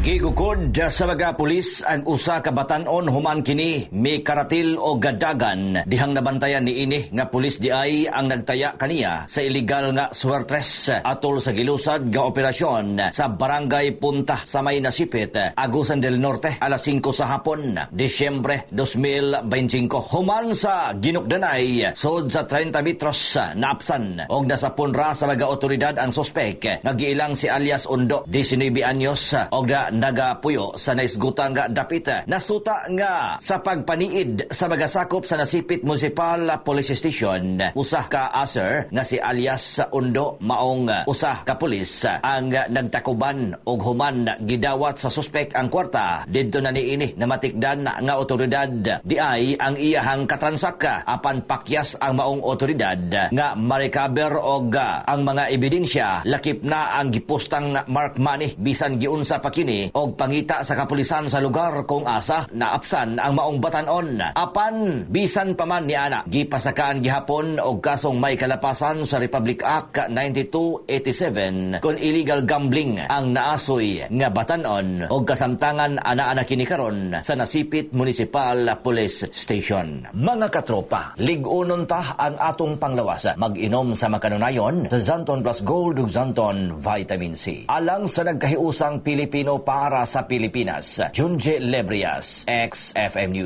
Gigukod sa mga pulis ang usa ka batan-on human kini mikaratil og gadagan dihang nabantayan niini nga pulis diay ang nagtaya kaniya sa illegal nga swertres atol sa gilusad nga operasyon sa Barangay Punta sa may Nasipit, Agusan del Norte, alas 5 sa hapon, Disyembre 2025. Human sa ginukdanay sud sa 30 metros, naapsan og nasapon ra sa mga otoridad ang suspek nga giilang si alias Undo, 19 anyos, og na nagapuyo sa naisgutan nga dapit. Nasuta nga sa pagpaniid sa mga sakop sa Nasipit Municipal Police Station, usa ka aser nga si alias Undo, maong usa ka pulis ang nagtakuban, og human gidawat sa suspek ang kwarta, didto na niini namatikdan nga otoridad diay ang iyahang katransaka. Apan pakyas ang maong otoridad nga ma-recover og ang mga ebidensya, lakip na ang gipustang mark money, bisan giunsa pa kini og pangita sa kapulisan sa lugar kung asa naapsan ang maong batan-on. Apan bisan pa man niana, gipasakaan gihapon og kasong may kalapasan sa Republic Act 9287 kon illegal gambling ang naasoy nga batan-on, og kasamtangan ana-ana kini karon sa Nasipit Municipal Police Station. Mga katropa, lig-unon ta ang atong panglawas. Mag-inom sa makanunayon sa Xanthone Plus Gold ug Xanthone Vitamin C. Alang sa nagkahiusang Pilipino para sa Pilipinas, Junji Lebrias, XFM News.